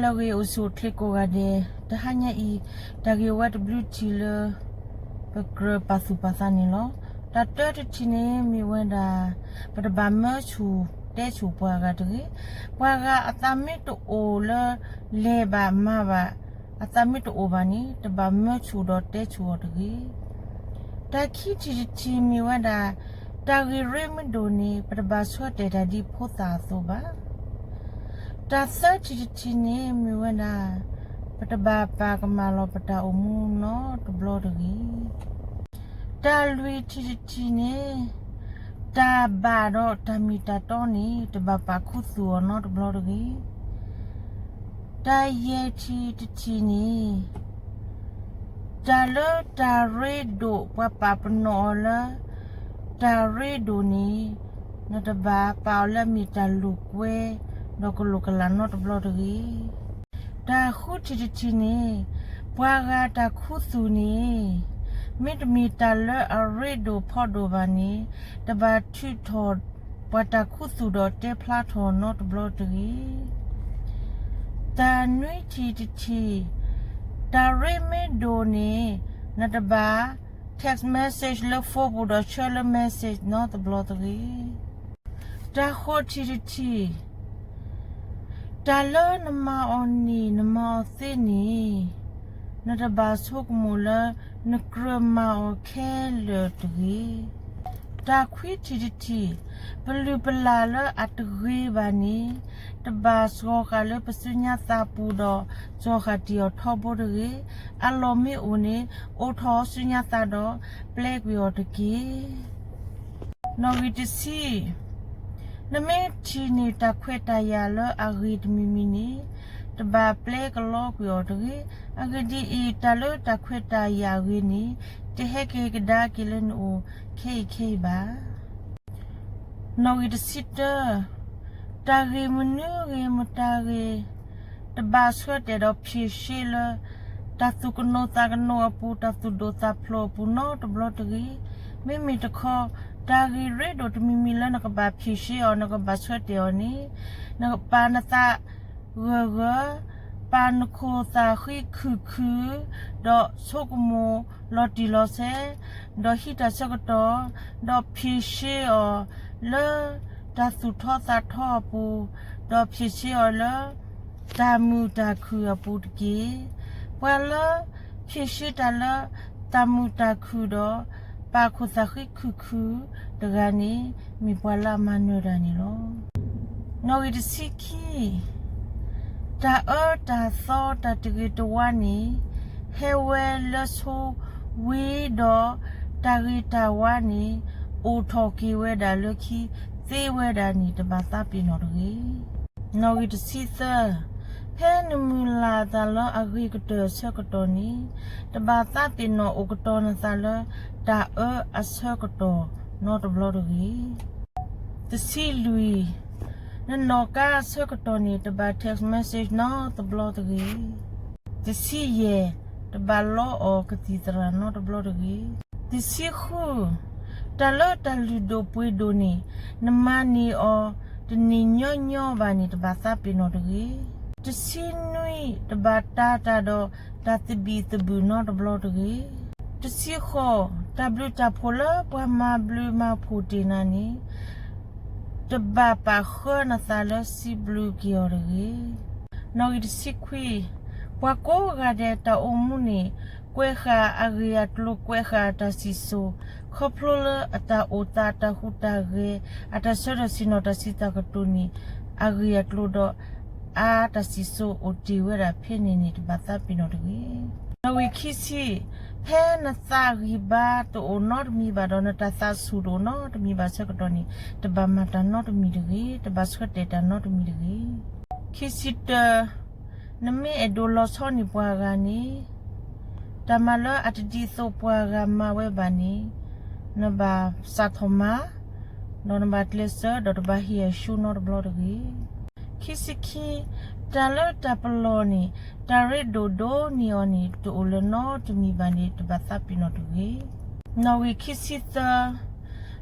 လၢအဂ့ၤ အိၣ်ဆူၣ်အိၣ်ချ့ကိးဂၤဒဲး, တဟါညါအံၤ တၢ်ဂ့ၢ်ဝဲတဘျုးထံၣ်လၢ ပကြၢးပာ်သူၣ်ပာ်သးန့ၣ်လီၤ. တၢ်တၢတထံၣ်န့ၣ်မ့ၢ်ဝဲဒၣ် ပတဘၣ်မၢဆူၣ်တဲဆူၣ်ပှၤဂၤတဂ့ၤ. ပှၤဂၤအသးမ့ၢ်တအိၣ်လၢ လဲၤဘၣ်မၤဘၣ် အသးမ့ၢ်တအိၣ်ဘၣ်န့ၣ် တဘၣ်မၢဆူၣ်ဒီးတဲဆူၣ်အီၤတဂ့ၤ. တၢ်ခံထံၣ်တထံၣ်မ့ၢ်ဝဲဒၣ် တၢ်ဂ့ၢ်ရ့မ့ၢ်ဒိၣ်န့ၣ် ပတဘၣ်ဆၢတဲာ်တၢ်ဒ်ဖိသၣ်အသိးဘၣ်. တၢ်သၢထံၣ်တထံၣ်န့ၣ်မ့ၢ်ဝဲဒၣ် ပတဘၣ်ပာ်ကမၣ်လီၤပတၢ်အိၣ်မူနီတဘျီတဂ့ၤ. တၢ်လွံၢ်ထံၣ်တထံၣ်န့ၣ် တၢ်ဘၣ်ဒီးတၢ်မ့ၢ်တၢ်တီန့ၣ် တဘၣ်ပာ်ခူသူၣ်အီၤနီတဘျီတဂ့ၤ. တၢ်ယဲၢ်ထံၣ်တထံၣ်န့ၣ် တၢ်လၢတၢ်ရ့ဒိၣ် ပှၤပာ်ပနီၣ်အီၤလၢ တၢ်ရ့ဒိၣ်န့ၣ် နတဘၣ်ပာ်အီၤလၢအမ့ၢ်တၢ်လိာ်ကွဲ ဒီးကလိာ်ကလၤနီတဘျီတဂ့ၤ. တၢ်ဃုထံၣ်တထံၣ်န့ၣ် ပှၤဂၤတၢ်ခူသူၣ်န့ၣ် မ့တမ့ၢ်တၢ်လၢအရ့ဒိၣ်ဖီဒိၣ်ဘၣ်န့ၣ် တဘၣ်ထုးထီၣ်ပှၤတၢ်ခူသူၣ်ဒီးတဲဖျါထီၣ်နီတဘျီတဂ့ၤ. တၢ်နွံထံၣ်တထံၣ် တၢ်ရ့မ့ၢ်ဒိၣ်န့ၣ် နတဘၣ် text message လၢ phone ပူၤဒီးဆှၢလၢ message နီတဘျီတဂ့ၤ. တၢ်ဃိးထံၣ်တထံၣ် တၢ်လၢနမၤအီၤန့ၣ် နမၤအီၤသ့န့ၣ် နတဘၣ်ဆိကမိၣ်လၢ နကြၢးမၤအီၤခဲလၢာ်တဂ့ၤ. တၢ်ခွံထံၣ်တထံၣ် ပလုၢ်ပလၢ်လၢအတဂ့ၤဘၣ်န့ၣ် တဘၣ်စှီၤဃာ်လၢပစုညါသးပူၤဒီး စှီၤဃာ်တ့ၢ်အီၤထီဘိတဂ့ၤ. အလီၢ်မ့ၢ်အိၣ်န့ၣ် အိးထီၣ်စုညါသးဒီး ပျဲကွံာ်အီၤတက့ၢ်. နီၣ်ဂံၢ်တဆံ နမ့ၢ်ထံၣ်န့ၢ်တၢ်ခွဲးတၢ်ယာ်လၢအဂ့ၤတမံၤမံၤန့ၣ် တဘၣ်ပျဲကလီကွံာ်အီၤတဂ့ၤ. အဂ့ၢ်ဒ်အံၤ, တၢ်လၢတၢ်ခွဲးတၢ်ယာ်အဂ့ၤန့ၣ် တဟဲက့ၤကဒါက့ၤလၢနအိၣ်ခဲအံၤခဲအံၤဘၣ်. နီၣ်ဂံၢ်တဆံတၢ, တၢ်ဂ့ၢ်မနုၤဂ့ၤမတၤဂ့ၤ, တဘၣ်ဆှၢတဲာ်ဒီးဖြေရှင်းလၢ တၢ်သူၣ်ကနိးသးကနိးအပူၤ, တၢ်သူၣ်ဒိၣ်သးဖျိးအပူၤနီတဘျီတဂ့ၤ. မ့မ့ၢ်တခီ, တၢ်ဂ့ၢ်ရ့ဒိၣ်တမံၤမံၤလၢနကဘၣ်ဖြေရှင်းအီၤ, နကဘၣ်ဆှၢတဲာ်အီၤန့ၣ်, နကပာ်နသးဂၢၢ်ဂၢၢ်, ပာ်နခိၣ်သးဃံခုၣ်ခုၣ်, ဒီးဆိကမိၣ်လီၤတံၢ်လီၤဆဲး, ဒီးဟံးတၢ်ဆၢကတီၢ်, ဒီးဖြေရှင်းအီၤ လၢတၢ်သူၣ်ထီသးထီအပူၤ, ဒီးဖြေရှင်းအီၤလၢ တၢ်မုာ်တၢ်ခုၣ်အပူၤတက့ၢ်. ပှၤလၢ ဖြေရှင်းတၢ်လၢ တၢ်မုာ်တၢ်ခုၣ်ဒီး ပာ်ခိၣ်သးဃံခုၣ်ခုၣ်တဂၤန့ၣ် မ့ၢ်ပှၤလၢအမၤနၢၤတၢ်န့ၣ်လီၤ. နီၣ်ဂံၢ်တဆံခံ, တၢ်အၢတၢ်သီတၢ်တဂ့ၤတဝါန့ၣ် ဟဲဝဲလၢဆိဝံၤဒီး တၢ်ဂ့ၤတၢ်ဝါန့ၣ် အိၣ်ထီၣ်က့ၤဝဲဒၣ်လၢခံ သ့ဝဲဒၣ်န့ၣ် တဘၣ်သးပ့ၤနီၣ်တဂ့ၤ. နီၣ်ဂံၢ်တဆံသၢ, ဖဲနမုၢ်လၢ်အသးလၢအဂ့ၤကတၢၢ်အဆၢကတီၢ်န့ၣ် တဘၣ်သးပ့ၤနီၣ်အိၣ်ကတီၤနသးလၢ တၢ်အၢအဆၢကတီၢ်နီတဘျီတဂ့ၤ. တဆံလွံၢ်, နနီၢ်ကါအဆၢကတီၢ်န့ၣ် တဘၣ် text message နီတဘျီတဂ့ၤ. တဆံယဲၢ်, တဘၣ်လီအီၣ်ကသံၣ်သရၣ်နီတဘျီတဂ့ၤ. တဆံဃု, တၢ်လၢတၢ်လုၢ်ဒိၣ်ပှ့ၤဒိၣ်န့ၣ် နမၤန့ၢ်အီၤ တန့ၢ်ညီညီဘၣ်န့ၣ် တဘၣ်သးပ့ၤနီၣ်တဂ့ၤ. တဆံနွံ, တဘၣ်တၤတၢ်ဒီးတၢ်သဘံၣ်သဘုၣ်နီတဘျီတဂ့ၤ. တဆံဃိး, တၢ်ဘျုးတၢ်ဖှိၣ်လၢပှၤမၤဘျုးမၤဖှိၣ်တ့ၢ်နၤန့ၣ် တဘၣ်ပာ်ဃၢနသးလၢစံးဘျုးက့ၤအီၤတဂ့ၤ. နီၣ်ဂံၢ်တဆံခွံ, ပှၤကိးဂၤဒဲးတၢ်အိၣ်မူန့ၣ် ကွဲးဃာ်အဂ့ၢ်အကျိၤ ကွဲးဃာ်အတၢ်စံၣ်စိၤ, ခီဖျိလၢအတၢ်အိၣ်သး အတၢ်ဟူးတၢ်ဂဲၤ, အတၢ်ဆၢထၢၣ်ဆ့ၣ်နီၤ တၢ်စံးတၢ်ကတိၤန့ၣ် အဂ့ၢ်အကျိၤဒီး အတၢ်စံၣ်စိၤအိၣ်တ့ၢ်ဝဲဒၣ်ဖဲန့ၣ်န့ၣ် တဘၣ်သးပ့ၤနီၣ်တဂ့ၤ. နီၣ်ဂံၢ်ခံဆံ, ဖဲနသးဂံၢ်ဘါတအိၣ်နီတမံၤဘၣ်ဒီး နတၢ်သးဆူၣ်တအိၣ်နီတမံၤဘၣ်ဆၢကတီၢ်န့ၣ် တဘၣ်မၤတၢ်နီတမံၤတဂ့ၤ, တဘၣ်ဆှၢတဲာ်တၢ်နီတမံၤတဂ့ၤ. ခံဆံတၢ, နမ့ၢ်အဲၣ်ဒိးလီၤဆီန့ၢ်ပှၤဂၤန့ၣ် တၢ်မၤလၢအတဒ်သိးပှၤဂၤမၤဝဲဘၣ်န့ၣ် နဘၣ်စးထီၣ်မၤ, ဒီးနဘၣ်ကျဲးစၢး ဒီးတဘၣ်ဟ့ၣ်အၡူနီတဘျီတဂ့ၤ. ခံဆံခံ, တၢ်လၢတၢ်ပလီၢ်န့ၣ် တၢ်ရ့ဒိၣ်ဒိးန့ၢ်အီၤန့ၣ် တအိၣ်လၢၤနီတမံၤဘၣ်န့ၣ် တဘၣ်သးပ့ၤနီၣ်တဂ့ၤ. နီၣ်ဂံၢ်ခံဆံသၢ,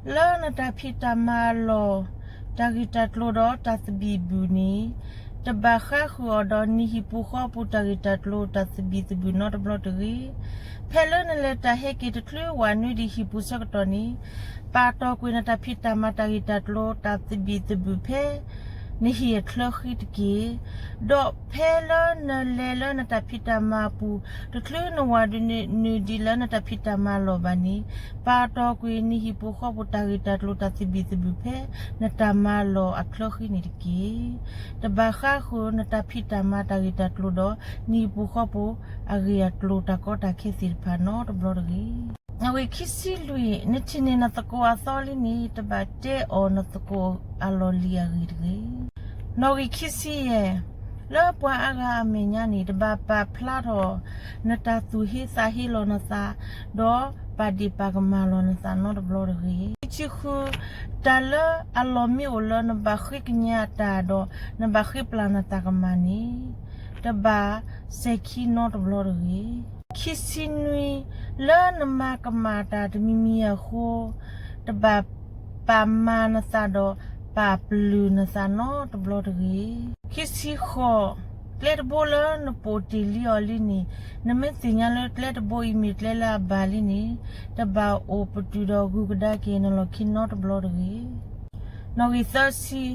လၢနတၢ်ဖံးတၢ်မၤအလီၢ် တၢ်ဂ့ၢ်တၢ်ကျိၤဒီးတၢ်သဘံၣ်ဘုၣ်န့ၣ် တဘၣ်ဃါဃုာ်အီၤဒီးနဟံၣ်ပူၤဃီပူၤတၢ်ဂ့ၢ်တၢ်ကျိၤတၢ်သဘံၣ်သဘုၣ်နီတဘျီတဂ့ၤ. ဖဲလၢနလဲၤတၢ်ဟဲက့ၤတချုးဝးနွံဒံးဟံၣ်ပူၤဆၢကတီၢ်န့ၣ်, ပာ်တီၢ်ကွံာ်နတၢ်ဖံးတၢ်မၤတၢ်ဂ့ၢ်တၢ်ကျိၤတၢ်သဘံၣ်သဘုၣ်ဖဲ နဟံၣ်အချၢဃံတက့ၢ်. ဒီးဖဲလၢနလဲၤလၢနတၢ်ဖံးတၢ်မၤအပူၤ တချုးနဝးနွံဒံးလၢနတၢ်ဖံးတၢ်မၤလီၢ်ဘၣ်န့ၣ်, ပာ်တီၢ်ကွံာ်နဟံၣ်ပူၤဃီပူၤတၢ်ဂ့ၢ်တၢ်ကျိၤတၢ်သဘံၣ်သဘုၣ်ဖဲ နတၢ်မၤလီၢ်အချၢဃံန့ၣ်တက့ၢ်. တဘၣ်ဃါဃုာ်နတၢ်ဖံးတၢ်မၤတၢ်ဂ့ၢ်တၢ်ကျိၤဒီး နဟံၣ်ပူၤဃီပူၤအဂ့ၢ်အကျိၤတၢ်ကီတၢ်ခဲသ့ၣ်တဖၣ်နီတဘျီတဂ့ၤ. နီၣ်ဂံၢ်ခံဆံလွံၢ်, နထံၣ်န့ၢ်နသကိးအသီလံန့ၣ် တဘၣ်တဲအီၤနသကိးအလီၢ်လံၤအဂ့ၢ်တဂ့ၤ. နီၣ်ဂံၢ်ခံဆံယဲၢ်, လၢပှၤအါဂၤအမဲာ်ညါန့ၣ် တဘၣ်ပာ်ဖျါထီၣ် နတၢ်သူၣ်ဟ့သးဟ့လီၤနသး, ဒီးပာ်ဒ့ၣ်ပာ်ကမၣ်လီၤနသးနီတဘျီတဂ့ၤ. ခံဆံဃု, တၢ်လၢအလီၢ်မ့ၢ်အိၣ်လၢနဘၣ်ဃ့ကညးတၢ်ဒီး နဘၣ်ဃ့ပျၢ်နသးကမၣ်န့ၣ် တဘၣ်စဲၤခံနီတဘျီတဂ့ၤ. ခံဆံနွံ, လၢနမၤကမၣ်တၢ်တမံၤမံၤအဃိ တဘၣ်ပာ်မၤနသးဒီး ပာ်ပလုၢ်နသးနီတဘျီတဂ့ၤ. ခံဆံဃိး, ကျဲတဘိလၢနပိာ်တ့ၢ်လံအီၤလံန့ၣ်, နမ့ၢ်သ့ၣ်ညါလၢကျဲတဘိအံၤမ့ၢ်ကျဲလၢအဘၣ်လံန့ၣ်, တဘၣ်အိၣ်ပတုာ်ဒီးဂုၤကဒါက့ၤနလီၢ်ခံနီတဘျီတဂ့ၤ. နီၣ်ဂံၢ်သၢဆံ,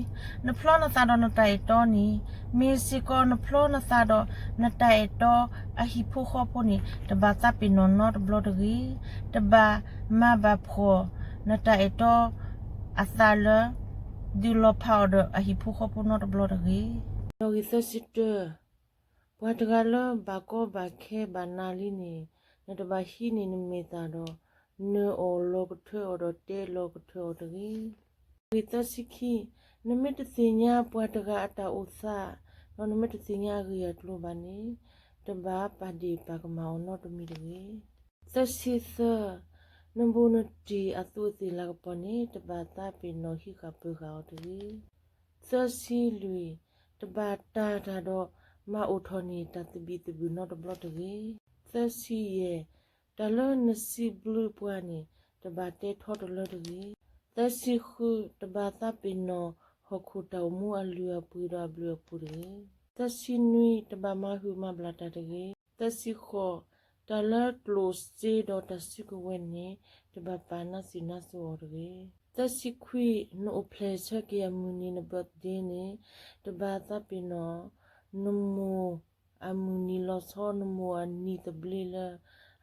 နဖျီနသးဒီးနတၢ်အဲၣ်တီန့ၣ်, မ့ၢ်စ့ၢ်ကီးနဖျီနသးဒီးနတၢ်အဲၣ်တီအဟံၣ်ဖိဃီဖိန့ၣ် တဘၣ်သးပ့ၤနီၣ်နီတဘျီတဂ့ၤ. တဘၣ်မၤဘၣ်ဖှီၣ်နတၢ်အဲၣ်တီအသးလၢ ဒုးလီၤဖးအီၤဒီးအဟံၣ်ဖိဃီဖိနီတဘျီတဂ့ၤ. နီၣ်ဂံၢ်သၢဆံတၢ, ပှၤတဂၤလၢဘၣ်ကီဘၣ်ခဲဘၣ်နၤလံန့ၣ်, နတဘၣ်ဟံးန့ၢ်နမဲာ်သၣ်ဒီး နၢၤအီၤလီၤကထၢအီၤဒီးတဲလီၤကထၢအီၤတဂ့ၤ. နီၣ်ဂံၢ်သၢဆံခံ, နမ့ၢ်တသ့ၣ်ညါပှၤတဂၤအတၢ်အိၣ်သး, ဒီးနမ့ၢ်တသ့ၣ်ညါအဂ့ၢ်အကျိၤဘၣ်န့ၣ်, တဘၣ်ပာ်ဒ့ၣ်ပာ်ကမၣ်အီၤနီတမံၤတဂ့ၤ. သၢဆံသၢ, နဘူးနတံၢ်အသူးအသ့ၣ်လၤကပီၤန့ၣ် တဘၣ်သးပ့ၤနီၣ်ဟံးဃာ်ပၢၤဃာ်အီၤတဂ့ၤ. သၢဆံလွံၢ်, တဘၣ်တၢ်တၢ်ဒီးမၤအိၣ်ထီၣ်န့ၢ်တၢ်သဘံၣ်သဘုၣ်နီတဘျီတဂ့ၤ. သၢဆံယဲၢ်, တၢ်လၢနစံးဘျုးပှၤန့ၣ် တဘၣ်တဲထီတလၢတဂ့ၤ. သၢဆံဃု, တဘၣ်သးပ့ၤနီၣ်ဟီၣ်ခိၣ်တၢ်အိၣ်မူအလုၢ်အပှ့ၤဒီးအဘျုးအဖှိၣ်တဂ့ၤ. သၢဆံနွံ, တဘၣ်မၤဟုၣ်မၤဘျၣ်တၢ်တဂ့ၤ. သၢဆံဃိး, တၢ်လၢကျိၣ်စ့ဒီးတၢ်စုကဝဲၤန့ၣ် တဘၣ်ပာ်နါစံးနါစိၤအီၤတဂ့ၤ. သၢဆံခွံ, နအိၣ်ဖျဲၣ်ဆၢက့ၤအမုၢ်နံၤန birthday န့ၣ် တဘၣ်သးပ့ၤနီၣ် နမိၢ်အမုၢ်နံၤလီၤဆီ နမိၢ်အနံၤသဘျ့လၢ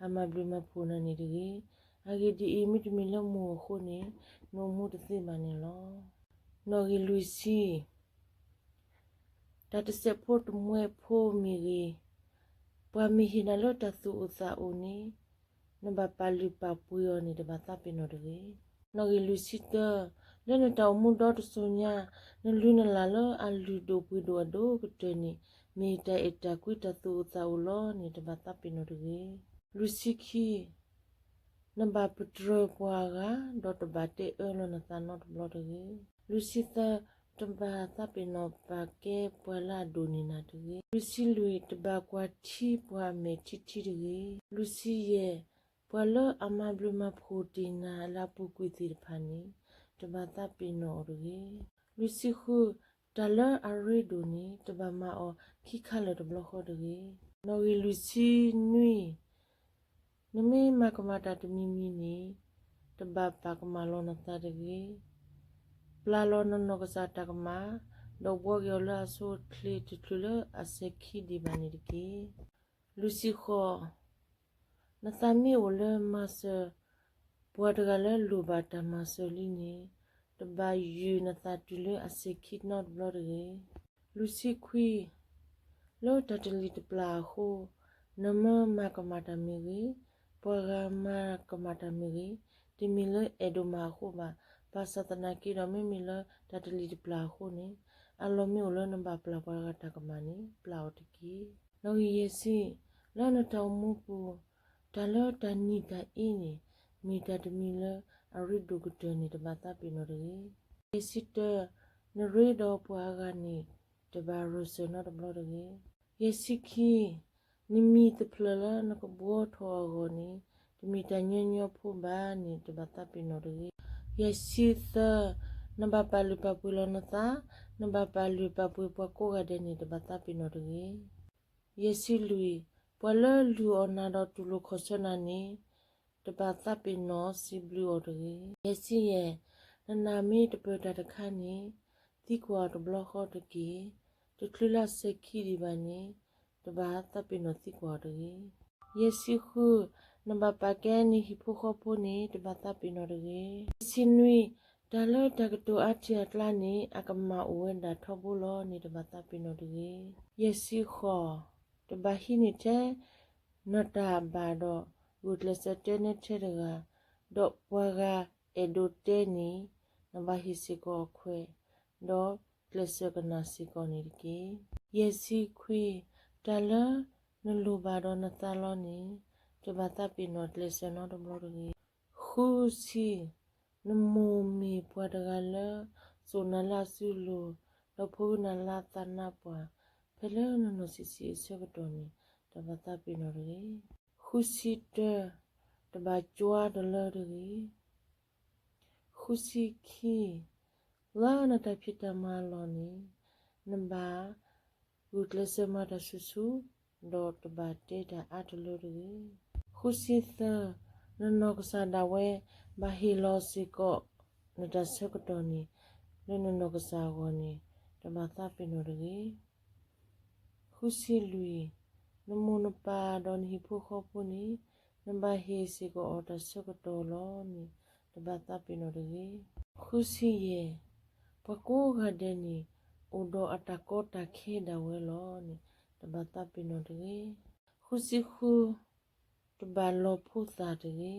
အမၤဘျုးမၤဖှိၣ်နၤန့ၣ်တဂ့ၤ. အဂ့ၢ်ဒ်အံၤ, မ့တမ့ၢ်လၢမိၢ်အဃိန့ၣ် နအိၣ်မူတသ့ဘၣ်န့ၣ်လီၤ. နီၣ်ဂံၢ်လွံၢ်ဆံ တၢ်တစဲးဖိတမှဲးဖိမ့ၢ်ဂ့ၤ, ပှၤမ့ၢ်ဟ့ၣ်နၤလၢတၢ်သူၣ်အိၣ်သးအိၣ်န့ၣ် နဘၣ်ပာ်လုၢ်ပာ်ပှ့ၤအီၤန့ၣ် တဘၣ်သးပ့ၤနီၣ်တဂ့ၤ. နီၣ်ဂံၢ်လွံၢ်ဆံတၢ, လၢနတၢ်အိၣ်မူဒီတစိၤညါ, နလုၢ်နလၢ်လၢအလုၢ်ဒိၣ်ပှ့ၤဒိၣ်အဒိၣ်ကတၢၢ်န့ၣ် မ့ၢ်တၢ်အဲၣ်တၢ်ကွံတၢ်သူၣ်အိၣ်သးအိၣ်လီၤန့ၣ် တဘၣ်သးပ့ၤနီၣ်တဂ့ၤ. လွံၢ်ဆံခံ နဘၣ်ပတြၢၤပှၤအဂၤ, ဒီးတဘၣ်တဲအၢလီၤနသးနီတဘျီတဂ့ၤ. လွံၢ်ဆံသၢ, တဘၣ်သးပ့ၤနီၣ်ပာ်ကဲပှၤလၢအဒိၣ်န့ၢ်နၤတဂ့ၤ. လွံၢ်ဆံလွံၢ်, တဘၣ်ကွၢ်ထံပှၤအမဲာ်ထံထံတဂ့ၤ. လွံၢ်ဆံယဲၢ်, ပှၤလၢအမၤဘျုးမၤဖှိၣ်တ့ၢ်နၤအလၢအပူၤကွံာ်သ့ၣ်တဖၣ်န့ၣ် တဘၣ်သးပ့ၤနီၣ်အီၤတဂ့ၤ. လွံၢ်ဆံဃု, တၢ်လၢအရ့ဒိၣ်န့ၣ် တဘၣ်မၤအီၤခံခါလၢာ်တဘျီဃီတဂ့ၤ. နီၣ်ဂံၢ်လွံၢ်ဆံနွံ နမ့ၢ်မၤကမၣ်တၢ်တမံၤမံၤန့ၣ် တဘၣ်ပာ်ကမၣ်လီၤနသးတဂ့ၤ. ပျၢ်လီၤနနီၢ်ကစၢ်တၢ်ကမၣ်, ဒီးဘှီက့ၤအီၤလၢအဆိအချ့တချုးလၢအစဲၤခံဒံးဘၣ်န့ၣ်တက့ၢ်. လွံၢ်ဆံဃိး နသးမ့ၢ်အိၣ်လၢမၤစၢၤပှၤတဂၤလၢလိၣ်ဘၣ်တၢ်မၤစၢၤလံန့ၣ် တဘၣ်ယုၢ်နသးတုၤလၢအစဲၤခံနီတဘျီတဂ့ၤ. လွံၢ်ဆံခွံ လၢတၢ်တလံၤတပျၢ်အဃိ နမ့ၢ်မၤကမၣ်တၢ်မ့ၢ်ဂ့ၤ, ပှၤဂၤမၤကမၣ်တၢ်မ့ၢ်ဂ့ၤ, တမ့ၢ်လၢအဲၣ်ဒိးမၤအဃိဘၣ်. ဘၣ်ဆၣ်သနာ်က့ဒီး မ့မ့ၢ်လၢတၢ်တလံၤတပျၢ်အဃိန့ၣ် အလီၢ်မ့ၢ်အိၣ်လၢနဘၣ်ပျၢ်ပှၤဂၤတၢ်ကမၣ်န့ၣ် ပျၢ်အီၤတက့ၢ်. နီၣ်ဂံၢ်ယဲၢ်ဆံ, လၢနတၢ်အိၣ်မူပူၤ တၢ်လၢတၢ်နံၤတၢ်အ့န့ၣ် မ့ၢ်တၢ်တမံၤလၢအရ့ဒိၣ်ကတၢၢ်န့ၣ် တဘၣ်သးပ့ၤနီၣ်တဂ့ၤ. ယဲၢ်ဆံတၢ, နရ့ဒီးပှၤအဂၤန့ၣ် တဘၣ်ရၢၢ်စၢၤနီတဘျီတဂ့ၤ. ယဲၢ်ဆံခံ, နမံၤတဖျၢၣ်လၢနကဘှီထီၣ်အဂီၢ်န့ၣ် တမ့ၢ်တၢ်ညီညီဖိဘၣ်န့ၣ် တဘၣ်သးပ့ၤနီၣ်တဂ့ၤ. ယဲၢ်ဆံသၢ, နဘၣ်ပာ်လုၢ်ပာ်ပှ့ၤလီၤနသး, နဘၣ်ပာ်လုၢ်ပာ်ပှ့ၤပှၤကိးဂၤဒဲးန့ၣ် တဘၣ်သးပ့ၤနီၣ်တဂ့ၤ. ယဲၢ်ဆံလွံၢ်, ပှၤလၢလုၢ်အီၣ်နၤဒီးတူၢ်လိာ်ခီၣ်ဆၢနၤန့ၣ် တဘၣ်သးပ့ၤနီၣ်စံးဘျုးအီၤတဂ့ၤ. ယဲၢ်ဆံယဲၢ်, နနၢ်မ့ၢ်တပၢၢ်တၢ်တခါန့ၣ် သံကွၢ်အီၤတဘျီဃီတက့ၢ်. တချုးလၢအစဲၤခံဒံးဘၣ်န့ၣ် တဘၣ်သးပ့ၤနီၣ်သံကွၢ်အီၤတဂ့ၤ. ယဲၢ်ဆံဃု, နဘၣ်ပာ်ကဲနဟံၣ်ဖိဃီဖိန့ၣ် တဘၣ်သးပ့ၤနီၣ်တဂ့ၤ. ယဲၢ်ဆံနွံ, တၢ်လၢတၢ်ကတိၤအါထံအကျါန့ၣ် အကမၣ်အိၣ်ဝဲဒၣ်ထီဘိလီၤန့ၣ် တဘၣ်သးပ့ၤနီၣ်တဂ့ၤ. ယဲၢ်ဆံဃိး, တဘၣ်ဟံးန့ၢ်ထဲနတၢ်ဘၣ်ဒီး ဂုာ်ကျဲးစၢးတဲနဲထဲတဂၤ, ဒီးပှၤဂၤအဲၣ်ဒိးတဲန့ၣ် နဘၣ်ဟ့ၣ်စ့ၢ်ကီးအခွဲး, ဒီးကျဲးစၢးကနၣ်စ့ၢ်ကီးန့ၣ်တက့ၢ်. ယဲၢ်ဆံခွံ, တၢ်လၢနလိၣ်ဘၣ်ဒီးနသးလီန့ၣ် တဘၣ်သးပ့ၤနီၣ်ကျဲးစၢးနီတဘျီတဂ့ၤ. ဃုဆံ, နမိၢ်မ့ၢ်ပှၤတဂၤလၢ စိာ်နၤလၢအစုလိၤ, ဒီးဖိဂုာ်နၤလၢအသးနါပှၢ်, ဖဲလၢနနီၢ်ဆံးဆံးအဆၢကတီၢ်န့ၣ် တဘၣ်သးပ့ၤနီၣ်တဂ့ၤ. ဃုဆံတၢ, တဘၣ်ကွၢ်တလၢတဂ့ၤ. ဃုဆံခံ, လၢနတၢ်ဖံးတၢ်မၤအလီၢ်န့ၣ် နဘၣ်ဂုာ်ကျဲးစၢးမၤတၢ်ဆူၣ်ဆူၣ်, ဒီးတဘၣ်တဲတၢ်အါတလၢတဂ့ၤ. ဃုဆံသၢ, နနီၢ်ကစၢ်ဒၣ်ဝဲ ဘၣ်ဟ့ၣ်လီၤစ့ၢ်ကီး နတၢ်ဆၢကတီၢ်န့ၣ် လၢနနီၢ်ကစၢ်အဂီၢ်န့ၣ် တဘၣ်သးပ့ၤနီၣ်တဂ့ၤ. ဃုဆံလွံၢ်, နမိၢ်နပၢ်ဒီးနဟံၣ်ဖိဃီဖိန့ၣ် နဘၣ်ဟ့ၣ်စ့ၢ်ကီးအီၤတၢ်ဆၢကတီၢ်လီၤန့ၣ် တဘၣ်သးပ့ၤနီၣ်တဂ့ၤ. ဃုဆံယဲၢ်, ပှၤကိးဂၤဒဲးန့ၣ် အိၣ်ဒီးအတၢ်ကီတၢ်ခဲဒၣ်ဝဲလီၤန့ၣ် တဘၣ်သးပ့ၤနီၣ်တဂ့ၤ. ဃုဆံဃု, တဘၣ်လီၤဖိသၣ်တဂ့ၤ.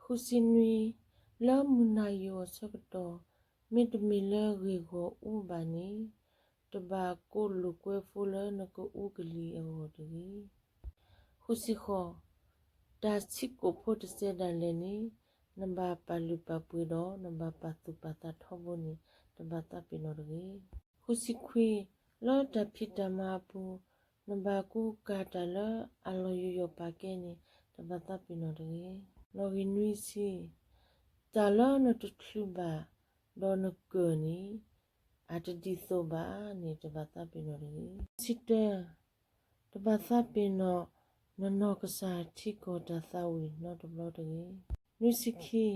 ဃုဆံနွံ, လၢမုၢ်နၤယိၤအဆၢကတီၢ် မ့တမ့ၢ်လၢဂ့ၢ်ဂီၢ်အူဘၣ်န့ၣ် တဘၣ်ကိးလိာ်ကွဲဖိလၢနကအူကလံၤအဂီၢ်တဂ့ၤ. ဃုဆံဃိး, တၢ်ဆံးကိာ်ဖိတစဲးဒၣ်လဲာ်န့ၣ် နဘၣ်ပာ်လုၢ်ပာ်ပှ့ၤဒီး နဘၣ်ပာ်သူၣ်ပာ်သးထီဘိန့ၣ် တဘၣ်သးပ့ၤနီၣ်တဂ့ၤ. ဃုဆံခွံ, လၢတၢ်ဖံးတၢ်မၤအပူၤ နဘၣ်ကူကၤတၢ်လၢအလီၤယိာ်ယိာ်ပာ်ကဲန့ၣ် တဘၣ်သးပ့ၤနီၣ်တဂ့ၤ. နီၣ်ဂံၢ်နွံဆံ, တၢ်လၢနတချုးဘၣ်ဒီးနကၢၢ်န့ၣ် အတဒ်သိးဘၣ်န့ၣ် တဘၣ်သးပ့ၤနီၣ်တဂ့ၤ. နွံဆံတၢ, တဘၣ်သးပ့ၤနီၣ်နနီၢ်ကစၢ်ထံကီၢ်တၢ်သးဝံၣ်နီတဘျီတဂ့ၤ. နွံဆံခံ,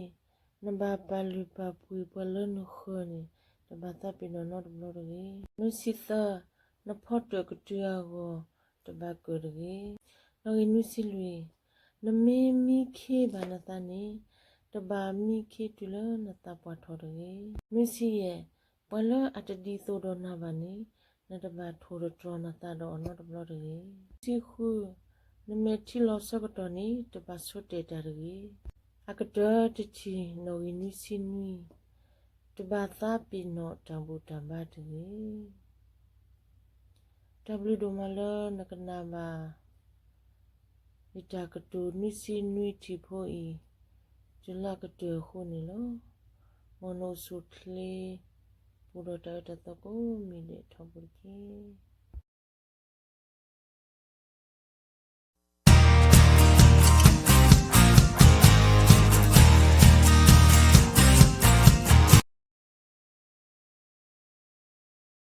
နဘၣ်ပာ်လုၢ်ပာ်ပှ့ၤပှၤလၢနဃၢၤန့ၣ် တဘၣ်သးပ့ၤနီၣ်နီတဘျီတဂ့ၤ. နွံဆံသၢ, နဖီတၢၣ်ကတုၤအဂီၢ် တဘၣ်ကၢၣ်တဂ့ၤ. နီၣ်ဂံၢ်နွံဆံလွံၢ်, နမ့ၢ်မံခ့ဘၣ်နသးန့ၣ် တဘၣ်မံခ့တုၤလၢနသးပှၢ်ထီၣ်တဂ့ၤ. နွံဆံယဲၢ်, ပှၤလၢအတဒ်သိးဒီးနၤဘၣ်န့ၣ် နတဘၣ်ထိၣ်တတြီၤနသးဒီးအီၤနီတဘျီတဂ့ၤ. နွံဆံဃု, နမဲာ်ထံလီၤဆၢကတီၢ်န့ၣ် တဘၣ်ဆိတဲာ်တၢ်တဂ့ၤ. အကတၢၢ်တထံၣ် နီၣ်ဂံၢ်နွံဆံနွံ, တဘၣ်သးပ့ၤနီၣ်တၢ်ဘူၣ်တၢ်ဘါတဂ့ၤ. တၢ်ဘျုးဒိၣ်မးလၢနကနၣ်ဘၣ် ယတၢ်ကတိၤနွံဆံနွံထံၣ်ဖိအံၤ တုၤလၢကတၢၢ်အဃိန့ၣ်လီၤ. မ်နအိၣ်ဆူၣ်အိၣ်ချ့ ပူၤဒီးတၢ်အၢတၢ်သီကိးမံၤဒဲးထီဘိတက့ၢ်.